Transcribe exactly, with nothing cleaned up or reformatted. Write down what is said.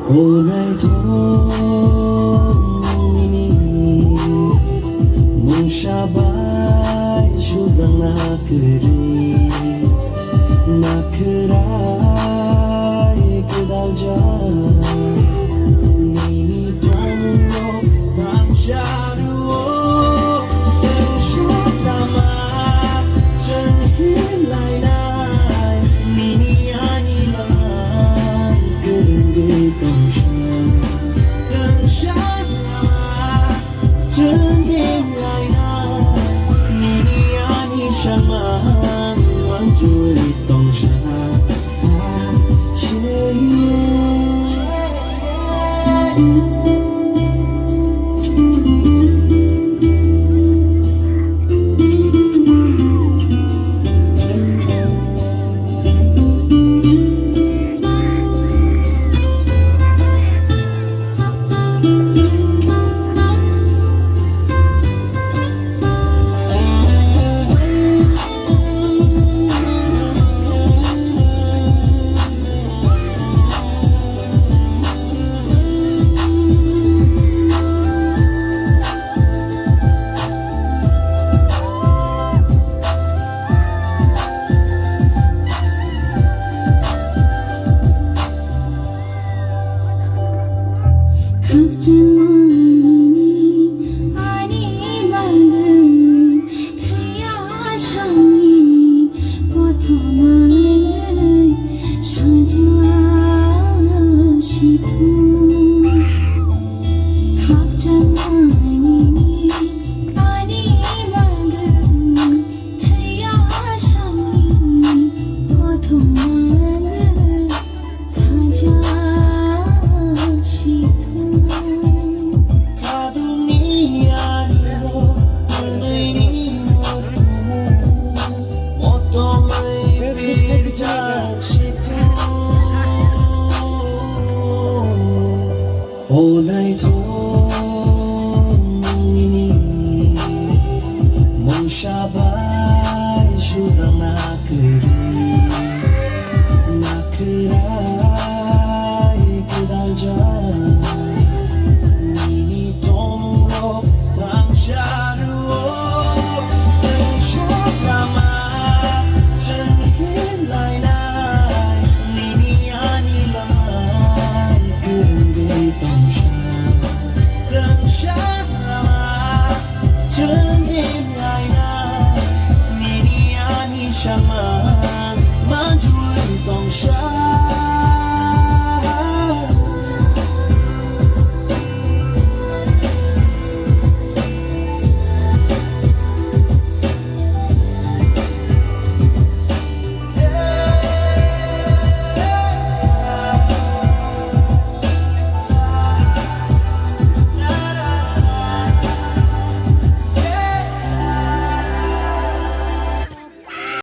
O naithok nini mungsa bai sujakna kwrwi nakhwrai kwdaljak nini tongmung rok tangsa rwo. Tengsa lama chwng himlainai nini ani lama kwrwngwi tongsa. Tengsa lama chwng himlainai nini ani samang manjui tongsa. Khakchangmani ani bagwi thwiya songni kothoma wngwi sajak sithung. Khakchangmani ani bagwi thwiya songni kothoma wngwi sajak sithung. Kadungni ani mo, twnwini mo tumu, motomwi pirjak sithung. O naithok nini mungsa bai sujakna kwrwi nakhwrai kwdaljak nini tongmung rok tangsa rwo. Tengsa lama chwng himlainai nini ani lama kwrwngwi tongsa. Tengsa lama chwng himlainai nini ani samang manjui